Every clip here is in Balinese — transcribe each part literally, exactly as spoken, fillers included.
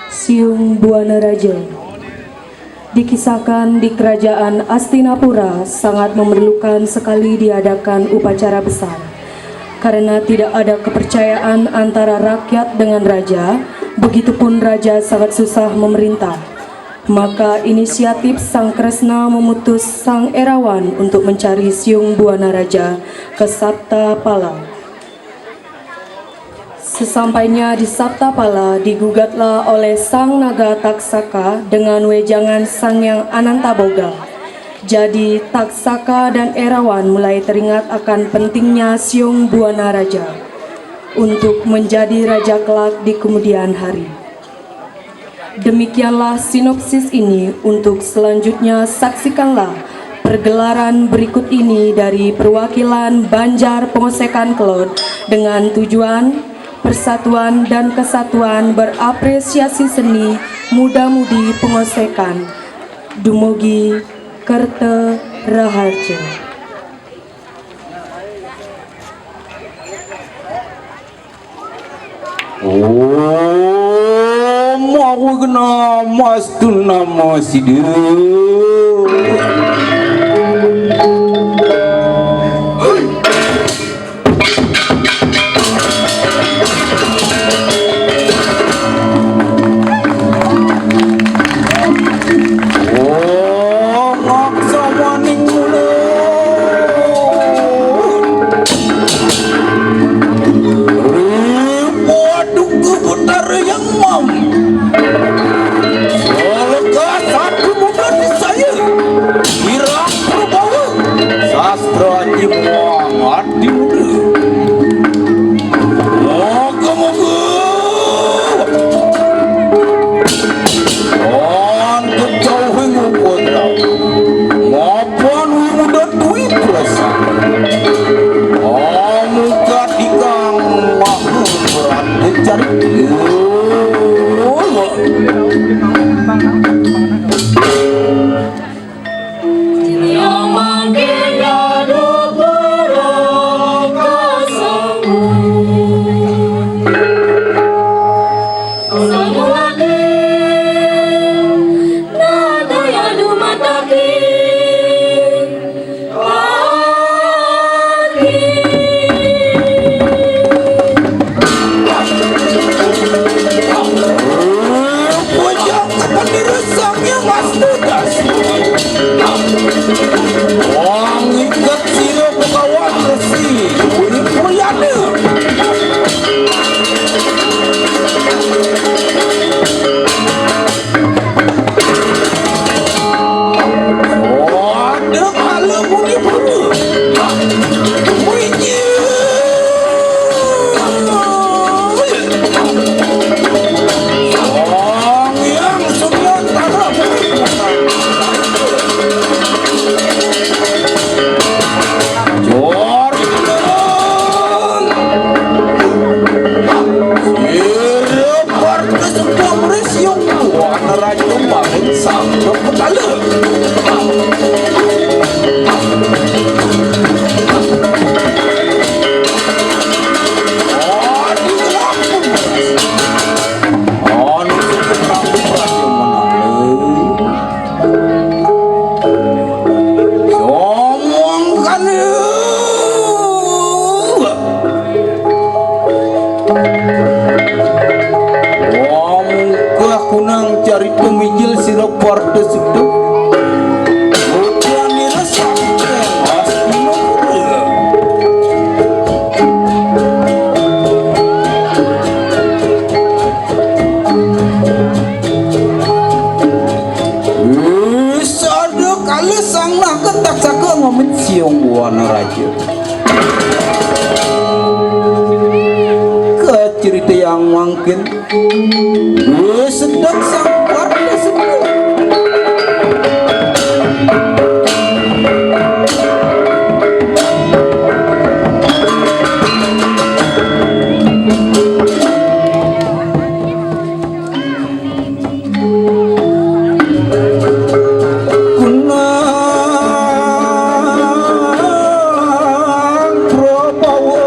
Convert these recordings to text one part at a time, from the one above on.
Siung Buana Raja. Dikisahkan di kerajaan Astinapura sangat memerlukan sekali diadakan upacara besar. Karena tidak ada kepercayaan antara rakyat dengan raja, begitupun raja sangat susah memerintah. Maka inisiatif Sang Kresna memutus Sang Erawan untuk mencari Siung Buana Raja ke Sapta Pala. Sesampainya di Saptapala, digugatlah oleh Sang Naga Taksaka dengan wejangan Sang Yang Ananta Boga. Jadi, Taksaka dan Erawan mulai teringat akan pentingnya Siung Buana Raja untuk menjadi raja kelak di kemudian hari. Demikianlah sinopsis ini. Untuk selanjutnya, saksikanlah pergelaran berikut ini dari perwakilan Banjar Pengosekan Kelod dengan tujuan persatuan dan kesatuan berapresiasi seni muda-mudi pengosekan dumugi kerta raharja. Om Awighnamastu Namo Siddhi. Om Aksawaning Mula. Ribut Duka Betara Yang Mam. Olga satu muda di saya. Kirang perbawa. Sastra Aji Muang Adi Muda. Moga-moga. Wan kejauhing ukodra. Mapan wimuda tui prasana. Amuka dikang mahu berat dicari. Wong iket sira Begawan Resi, Widi Puyana. Waduh, kalau bunyi bunyi. Bunyi. Sang Hyang Surya Tara. Jor. Sira parta sepuh mresiung wana raja bangun sabda petala. Adi lampung. Anu sepuh raja menang. Somong kanu. Wong kah kunang carita mijil sira parta sepuh. Putrane resah. Wis ada kala sang naga taksaka ngomen siung wana raja. Kacerita yang mangkin. Wis sedek sang parta sepuh. Kunang Prabawa.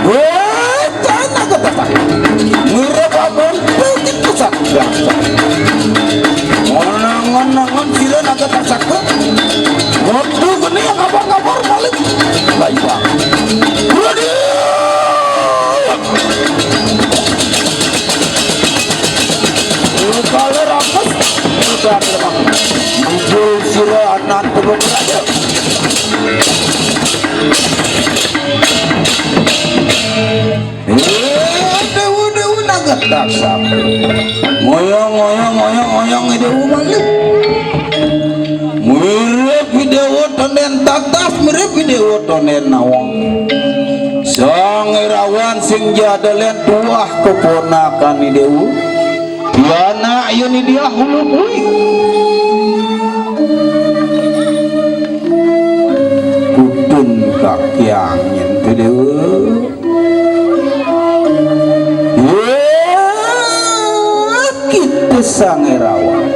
Wétan agak tasak. Mirip abon bukit pusat. Ngonang-ngonangan sira agak tasak. Waktu geni yang kabar-kabar balik. Baik, Pak. Budi! Kalau rakus, udah ada, Pak. Muncul sira anak turun raja. Eh, dewa-dewa naga tasak. Ngoyong, ngoyong, ngoyong, ngoyong, dewa malih. Mirip dewa tonden tatas, mirip dewa tonden nawang. Sang Irawan sing jadalen tuah keponakan dewa. Pianak yén Diah Hulu kuwi. Kudun kakyang yén Déwa. Yé, kita Sang Irawan.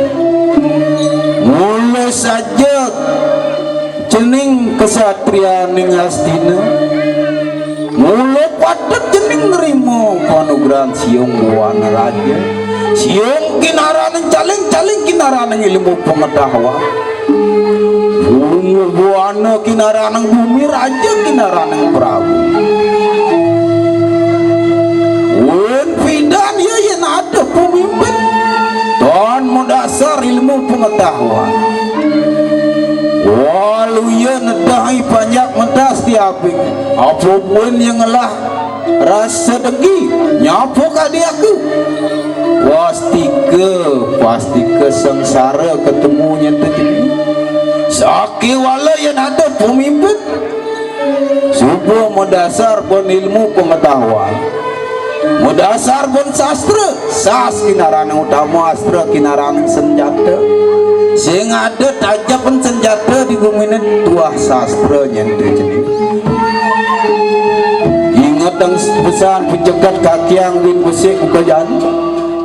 Mula saja cening kesatrianing Astina. Mula patut cening nrima panugrahan Siung Buana Raja. Siung kinaraning caling, caling kinaraning ilmu pengetahuan. Buana kinaraning bumi, raja kinaraning prabu. Wén pidan ya yén ada pemimpin tan madasar ilmu pengetahuan. Waluya nedahi panjak mentas ti abing. Apa buin yang ngelah rasa degi nyapa kadi aku? Pastika, pastika sengsara ketemu nyata jeni. Sakéwala yén ada pemimpin suba madasar ban ilmu pengetahuan. Madasar ban sastra, sas kinaraning utama, astra kinaraning senjata. Sing ada tajepan senjata di guminé tuah sastra nyén tu cening. Ingetang pesan pejegat kakyang wit besik buka jan.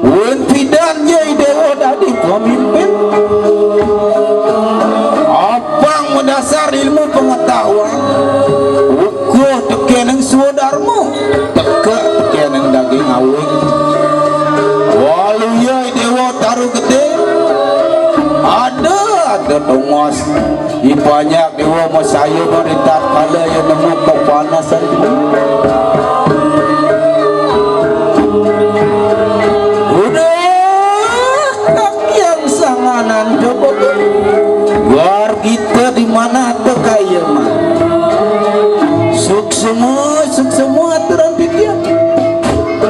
Wén pidan jai déwa dadi pemimpin. Apang madasar ilmu pengetahuan. Kuh tekéning swadarma, tekek tekéning daging awig. Waluya déwa taru gedé, ada, ada tongos. Ipanjak déwa masaya mari tatkala ya nemu kepanasan. Udah, kakyang sanganan coba. Luar kita di mana tekaya mah. Suksma, suksma aturan titiang.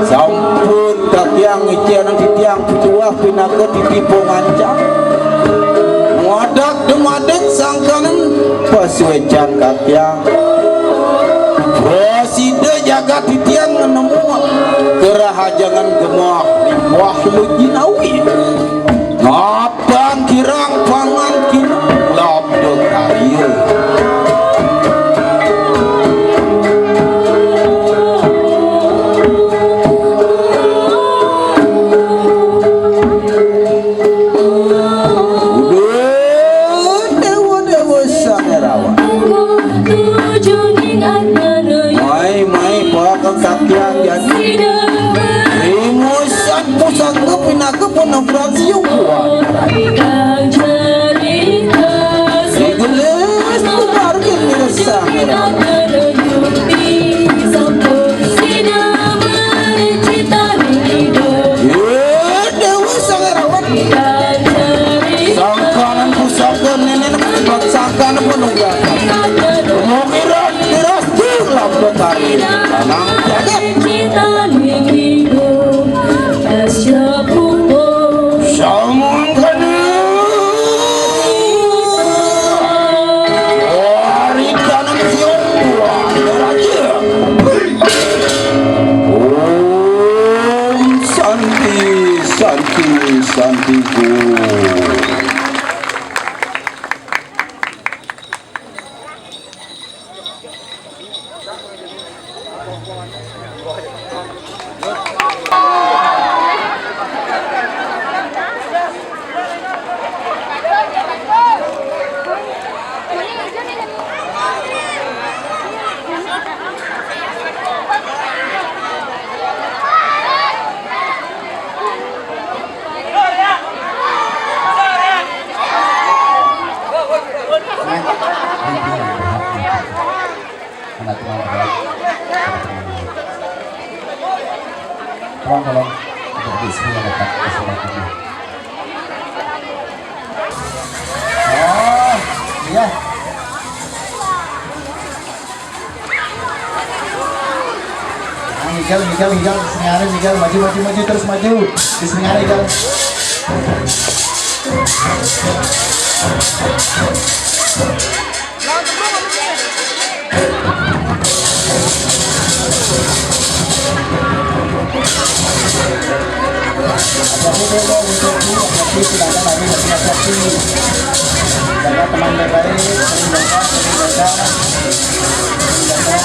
Sampun kakyang icenan titiang pituwah pinaka titipa ngancang. Muadak dumadik sangkaning pasuécan kakyang. Prasida jagat titiang nemu kerahajengan gemah limbah lujinawi. Ngatan kirang pangan kina labda karya. Uduh, déwa-déwa sang Irawan. Mai, mai, pakan sakyang jani. Rimusan pusaka pinaka Tolong, tolong. Untuk di sini ada Pak, di sini ada. Oh, iya. Nah, Miguel, Miguel, Miguel, Sringare, Miguel, maju, maju, maju, terus maju. Di Sringare, Miguel. Hati-hati, hati-hati, hati-hati, tidak ada lagi, hati-hati. Jaga teman baik-baik, sering jaga, sering jaga, sering jaga.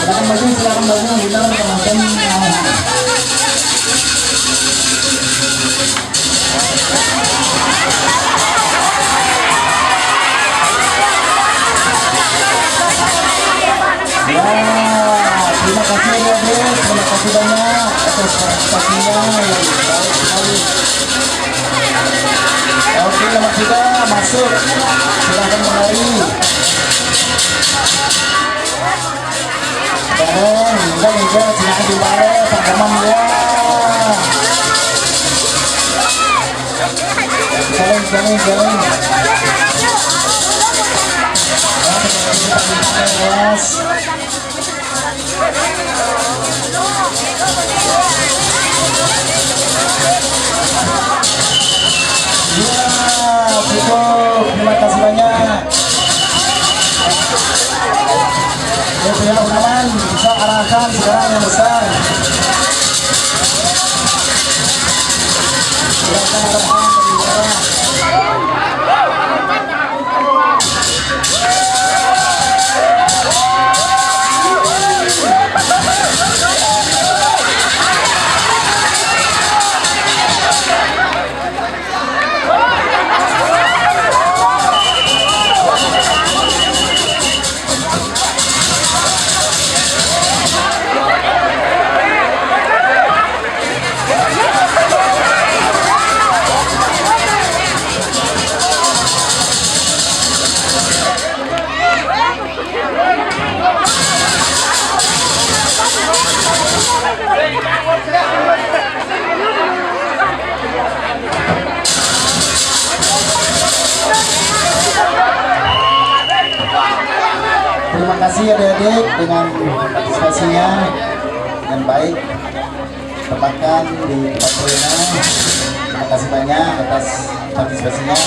Silakan maju, silakan maju, kita teman-teman. Ya, terima kasih ya, Bro. Terima kasih banyak atas partisipasinya. Baik sekali. Oke, nomor tiga masuk. Silahkan kembali. Bareng, enggak, enggak, silahkan kembali, Pak Gaman, ya. Jalan, jalan, jalan. Awas. Ya, cukup. Terima kasih banyak. Ya, punya pengalaman, bisa arahkan sekarang yang besar. Silakan arahkan dari arah. Terima kasih adik-adik dengan partisipasinya dengan baik. Tempatkan di tempat Polina. Terima kasih banyak atas partisipasinya.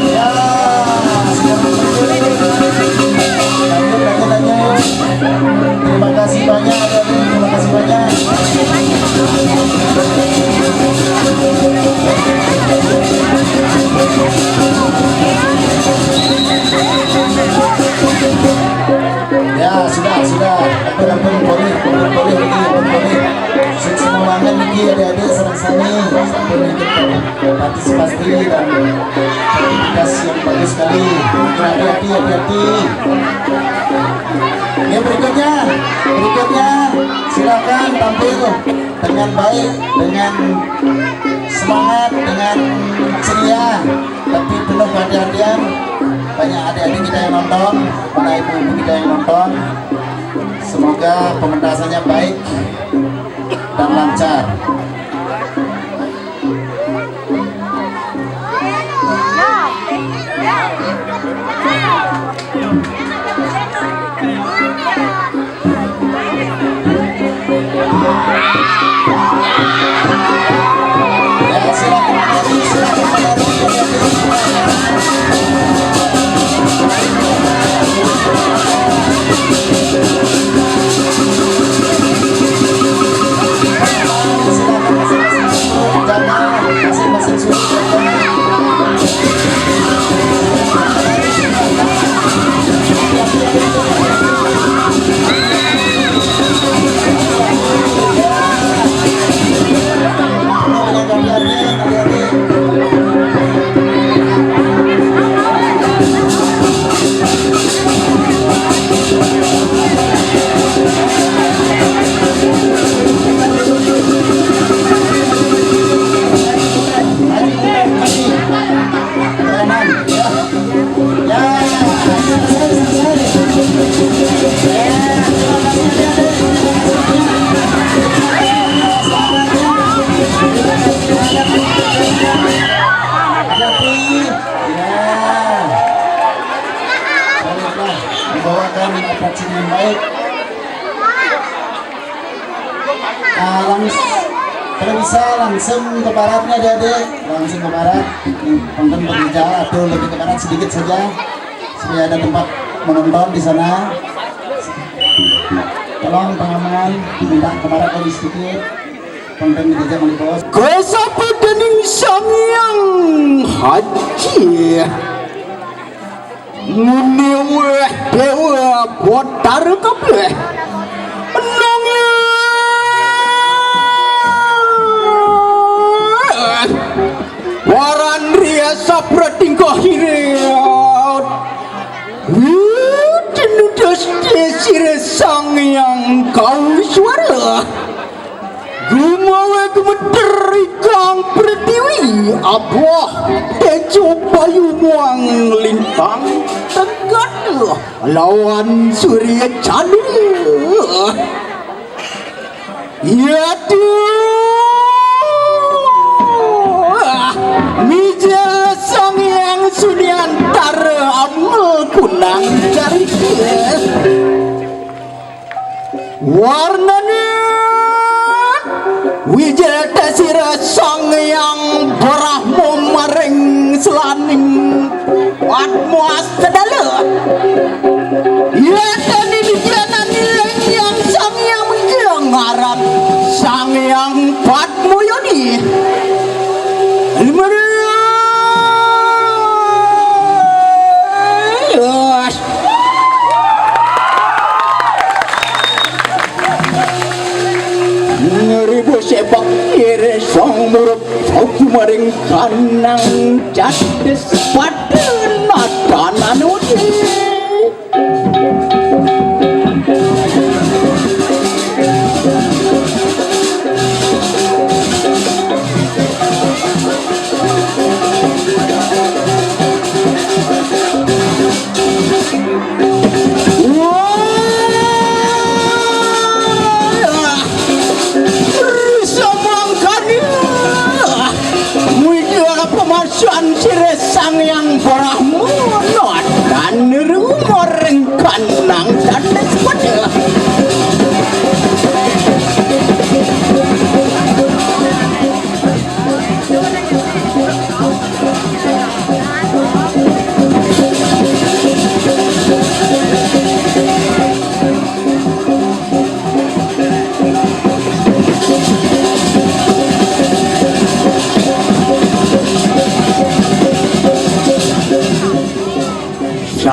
Ya, sudah. Lanjut, lanjut, lanjut. Terima kasih banyak, Adik-adik. Terima kasih banyak. Ya, sudah, sudah. Ampun, ampun, boleh, ampun, boleh, ampun, boleh. Sukses semangat niki, adik-adik, sareng sami. Sampun ikut partisipasi dan aktivitas yang bagus sekali. Hati-hati, hati-hati. Ya, berikutnya, berikutnya, silakan tampil dengan baik, dengan semangat, dengan ceria, tapi penuh kehati-hatian. Banyak adik-adik kita yang nonton, para ibu-ibu kita yang nonton. Semoga pementasannya baik dan lancar. Ya, baiklah, membawakan atraksi yang baik. Ah, langs-, kalau bisa langsung ke baratnya, adik-adik, langsung ke barat. Nih, tonton berbicara atau lebih ke barat sedikit saja, supaya ada tempat menonton di sana. Tolong pengaman, minta ke barat lagi sedikit. Tonton berbicara, Bos. Kesapedaning Sang Hyang Haji. Ngene weh Dewa Batara kabeh. Nanging waran riya sapratingkah irit. Wih, denudas desire Sang Hyang Kawiswara. Gumawa gemeter ikang pretiwi, abah tejo bayu muang lintang tegat lawan surya candra. Yadu mijil Sang Hyang Sunyantara amel kunang carita. Warnane wijil tasira Sang Hyang Brahma maring selaning Padma Astadala. Yatane wijanane ing Sang Hyang Hyang aran Sang Hyang Padmayani. Lemeres. Ngribu sepak kiri sang murup sauki maring kanang jadis pada nadanan uji. Wah! Samangkana. Widya pemasan sira Sang Hyang Brahmana dan Ruma rengkanang dados pada.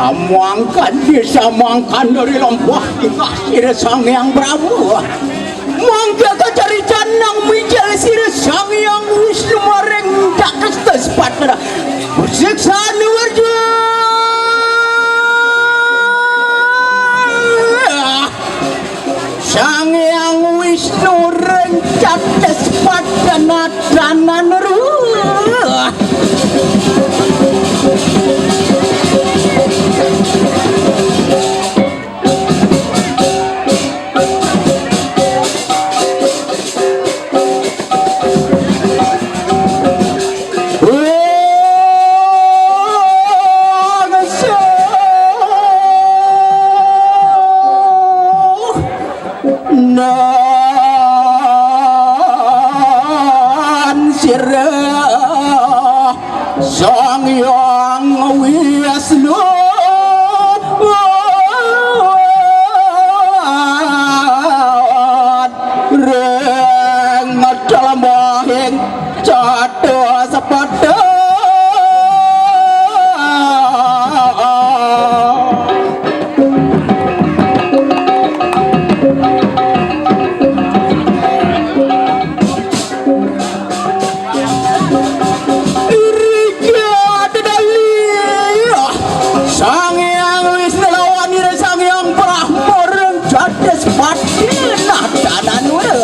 Mangkana, samangkana ri lampah tingkah sira Sang Hyang Prabu. Mangke kacarican nang mijil sira Sang Hyang Wisnu maring dados Despatana. Siksa nuwerja. Sang Hyang Wisnu ring cates padana tanan ruh. Nan sira Sang Hyang Wisnu ring dalem bahing catur sepada. Irika dedali Sang Hyang Wisnu lawan ira Sang Hyang Brahma ring catur sepada. Nah, danan wéh.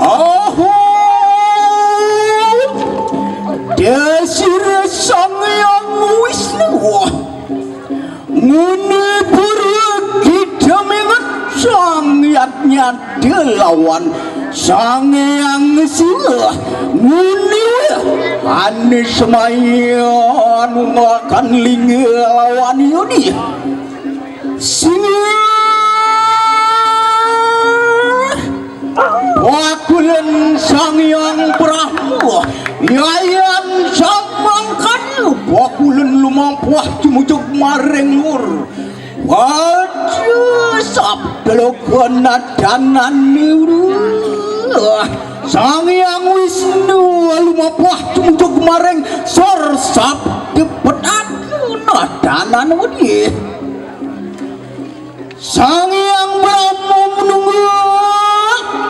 Aho! Dasira Sang Hyang Wisnu. Nguni pura kita minget Sang Yadnyada lawan Sang Hyang Siwa. Nguni ane semayan ngakan lingga lawan yudi. Singgih pakulen Sang Hyang Brahma, yayan samangkana pakulen lumampah tumujug maring luur. Waja sabda loka nadanan niru. Sang Hyang Wisnu lumampah tumujug maring sor sabda petadu nadanan wedi. Sang Hyang Brahma menunggu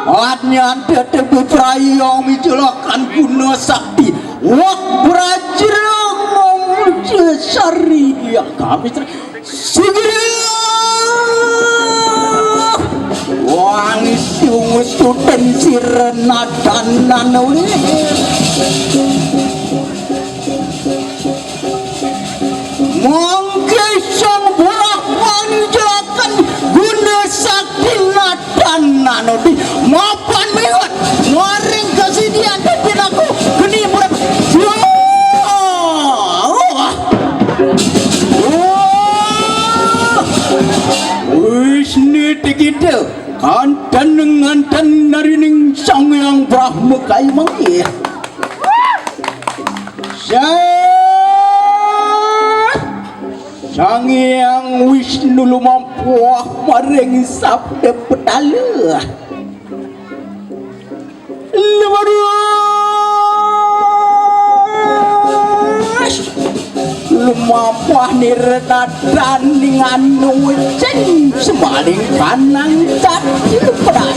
hanya tetep prayong mijulakan guna sakti. Wak prajra ngomong sari ya kami ter-, segera. Wang siung suten sirena danan ulih. Mangke sang bolah panjakan guna sakti nadanan udi mapan miwet maring kasidian pinaku geni murep. Wah! Wah! Wisnu Tigida kanten nganten narining Sang Hyang Brahma kayu manggih. Sa-, Sang Hyang Wisnu lumampah maring sabda petala. Leres lumampah nirnadaning anu ceng semaling kanang tadi luperan.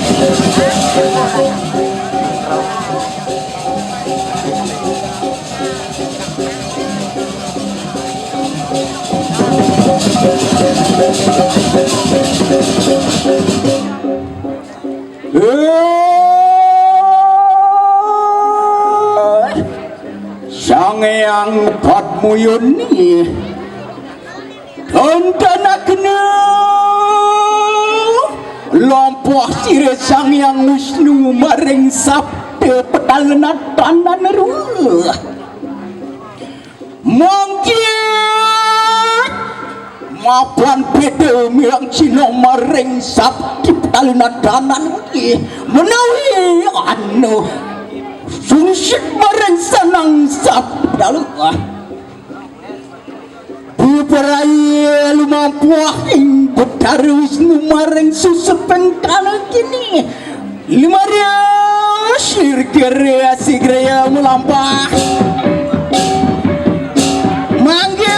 Sang Hyang Padmayoni. Tontonakna lampah sira Sang Hyang Wisnu maring sabda petala nadanan ruh. Mangkin mapan beda mirang cina maring sabda Talunadanan iki menawi anu sungsut marang sanang sabdalu. Biparai lumampuh ing Betara Wisnu marang susut pengkana kini. Limaria sirgere sigraya mulampah. Manggih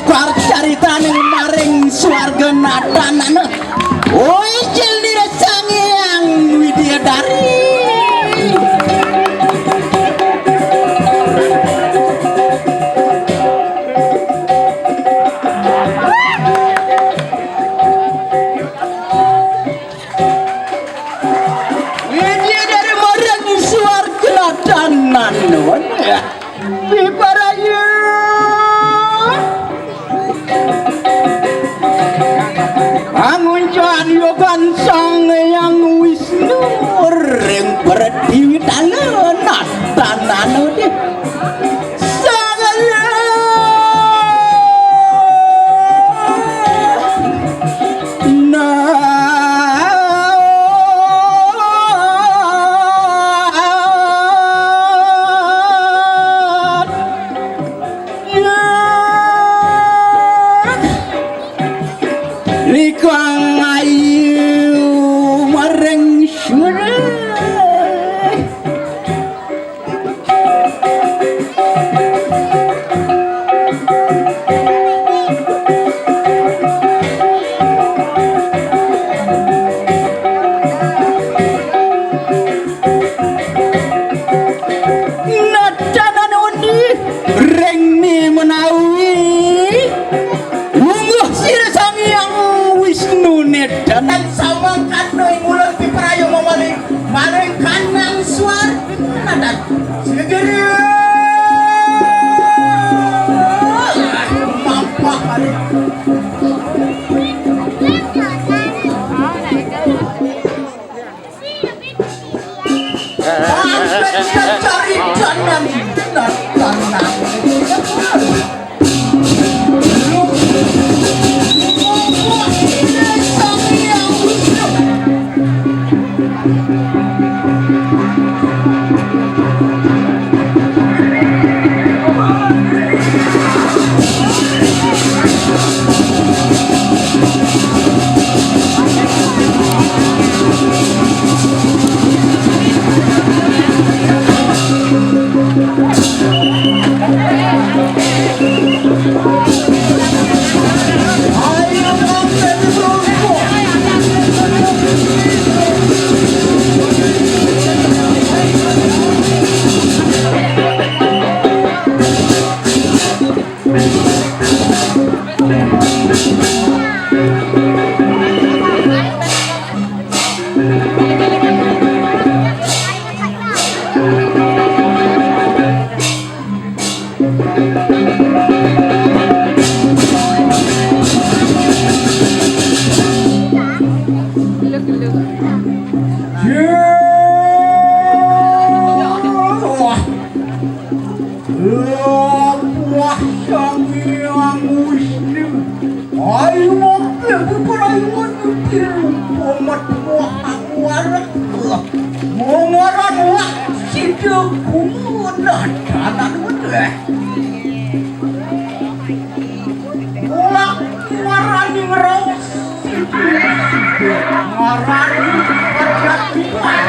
parcaritaning maring swarga natanana. Oi, Cendira Sang Hyang Widyadari. Widyadari marang swarga natanana. Biparaya. Panguncan yogan Sang Hyang Wisnu ring Pratiwitana natanana dih. Sang Hyang Likang ayu marang sira. Nadanan undi ring ni menawi. Lungguh sira Sang Hyang Wisnu nedan. Samangkana ing ulun piprayu mamalih maring kanang suar nadan. Segera. Mampah maring. Wah, Sang Hyang Wisnu. Ayo, mampir, bukan ayo, mampir. Komat, wah, aku arep. Mengaran, wah, sida kumun. Nah, danan, wah. Ora ngarani ngraos. Ngarani ngarani. Wah.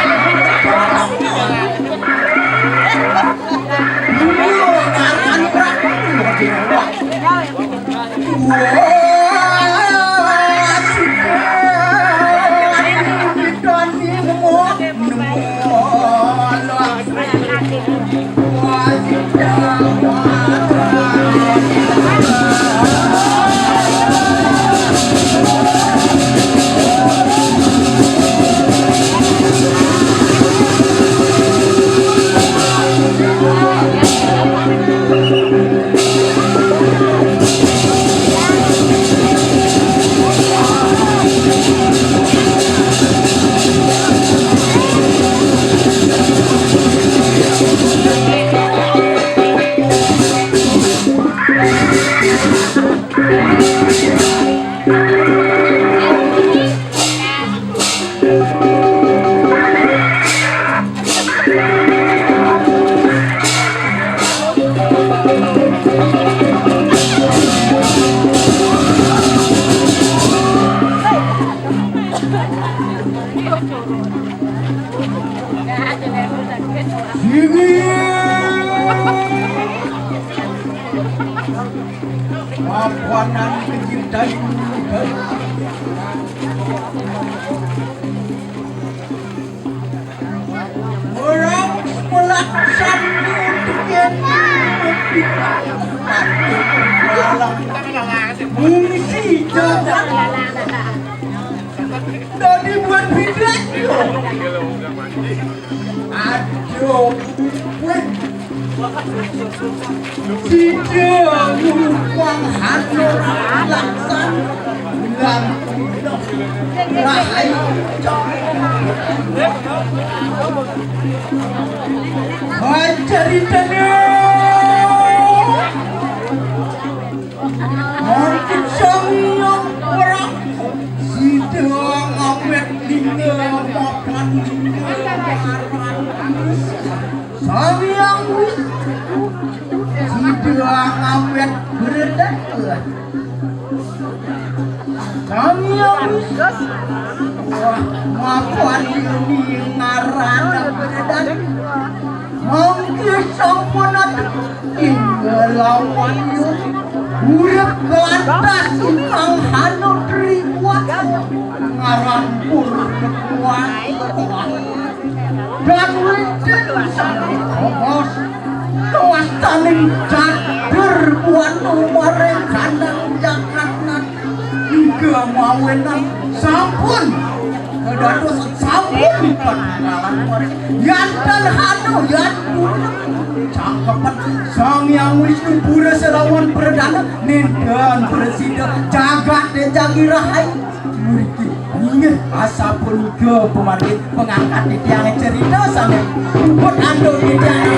Kanan kecintai. Orang melaksanakan untuk yang mungkin. Mungkin jangan. Dari buat bid'ah. Aduh. Sida ngupang hana laksan lan rahayu. Ajaritana. Mangkin Sang Hyang Wraha sida ngawit lingga mapan lingga ngaran Sang Hyang Wisnu. Sida ngawit bredana. Sang Hyang Wisnu. Wah, mapan lingga ngaran bredana. Mangke sampun atuh ing lawan yun. Urip lantas ingkang hana triwat ngaran pun kuat. Dan wénten sané kobos kawastaning catur buana maring kandang jagat nata. Hingga mawinan sampun dados sampun pangalan. Yan tan hanu yan cangkepan Sang Hyang Wisnu pura selawan pradana nénten prasida jagat déjagi rahayu. Mriki inggih asapunika pamargi pangangkat titiang cerita sané puput antuk titiang.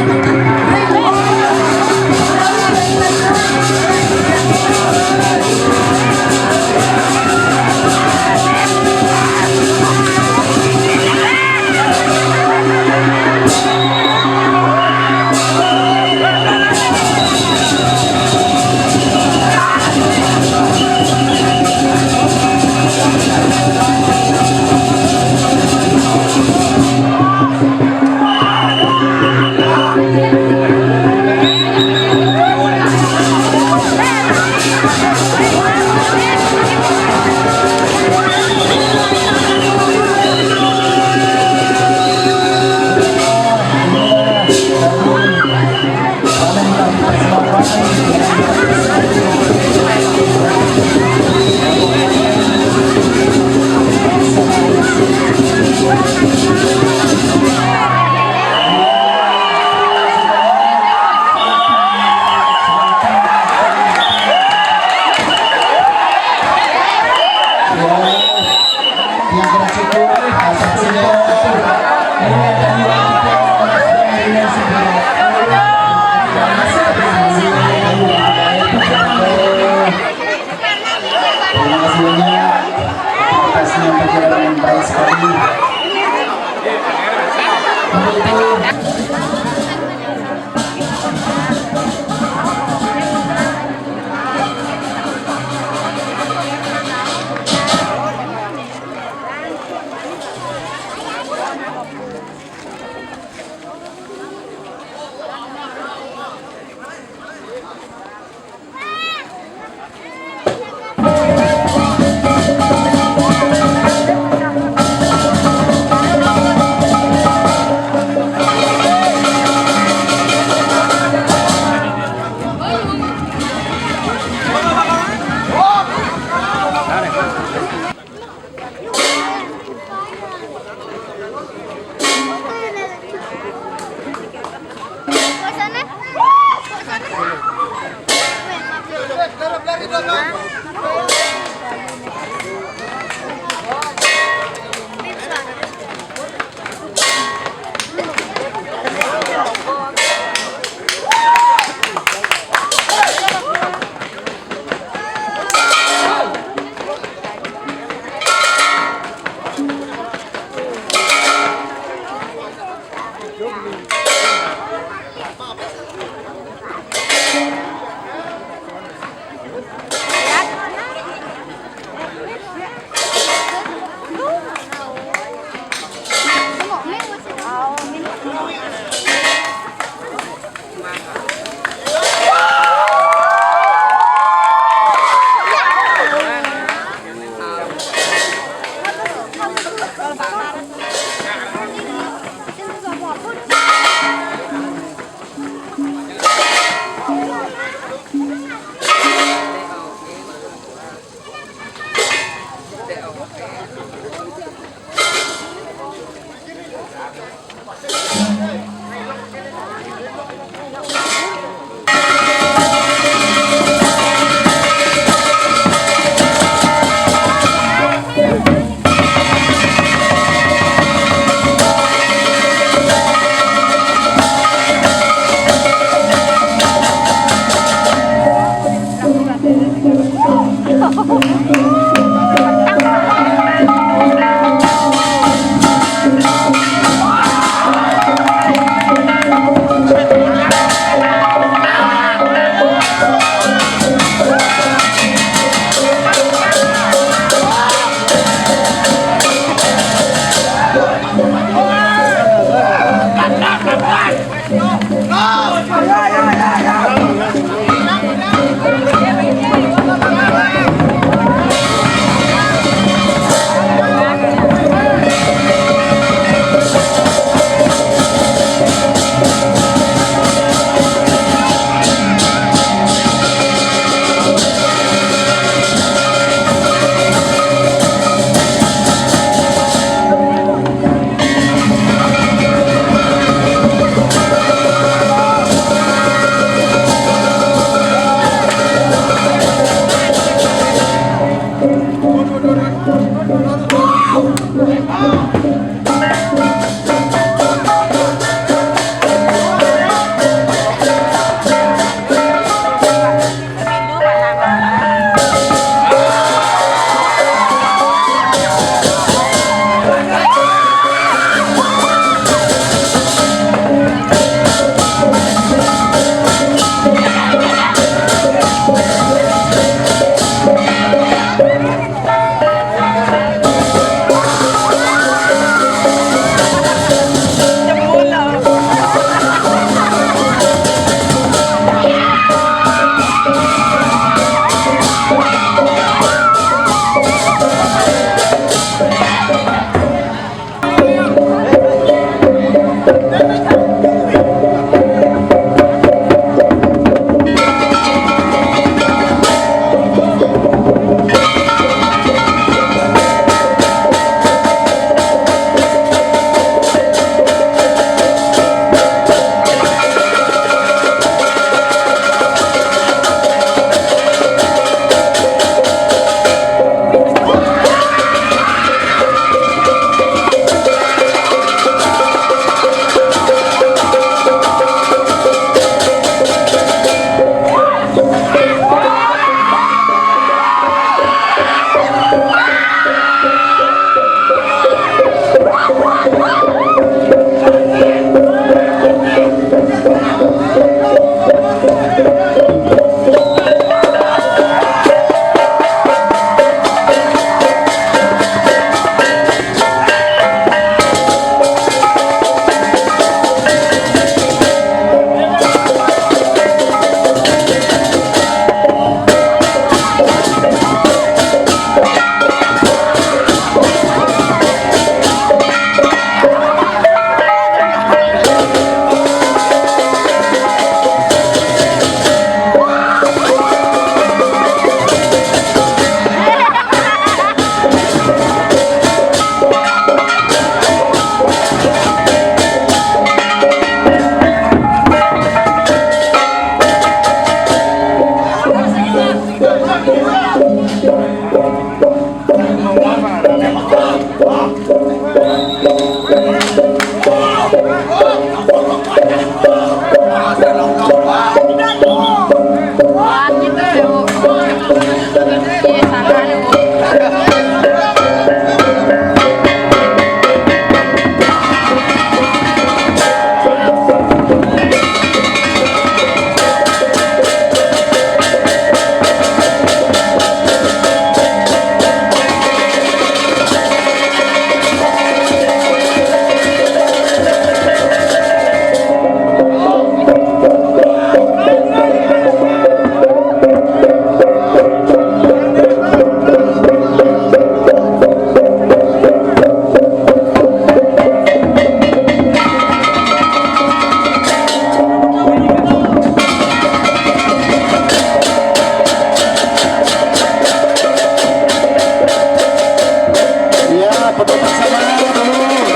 Ya, penutup sama dulu.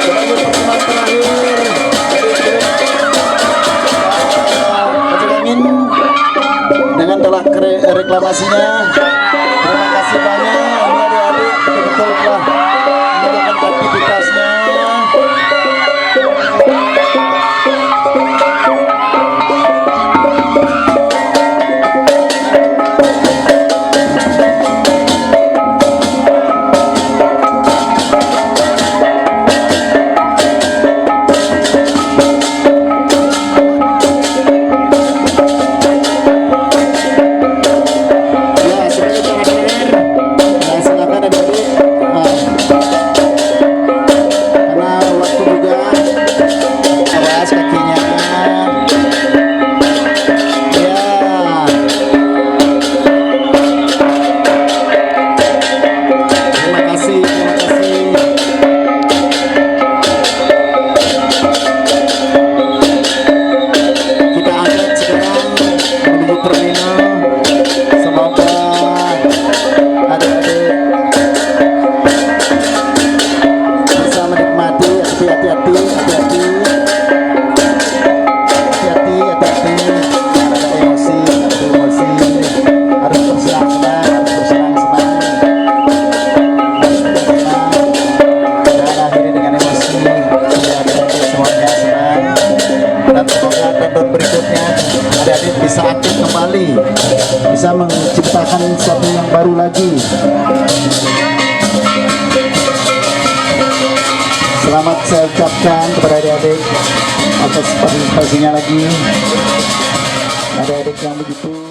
Sebagai pertemuan terakhir, Kecil Angin dengan tolak re-, reklamasinya. Terima kasih banyak. Ini adik-adik betul-betul telah melakukan aktivitasnya. Ya, sebagai terakhir, ya, silakan adik-adik, ah, karena waktu juga, awas kakinya. Ya. Terima kasih, terima kasih. Kita angkat sekarang menuju terminal. Semoga adik-adik bisa menikmati, tapi hati-hati, hati-hati. Hati-hati, hati-hati. Ada emosi, ada emosi. Harus bersenang-senang, harus bersenang-senang. Harus bersenang-senang. Jangan akhiri dengan emosi. Biar nanti semuanya senang. Dan semoga tahun berikutnya adik-adik bisa aktif kembali, bisa menciptakan sesuatu yang baru lagi. Selamat saya ucapkan kepada adik-adik atas partisipasinya lagi. Adik-adik yang begitu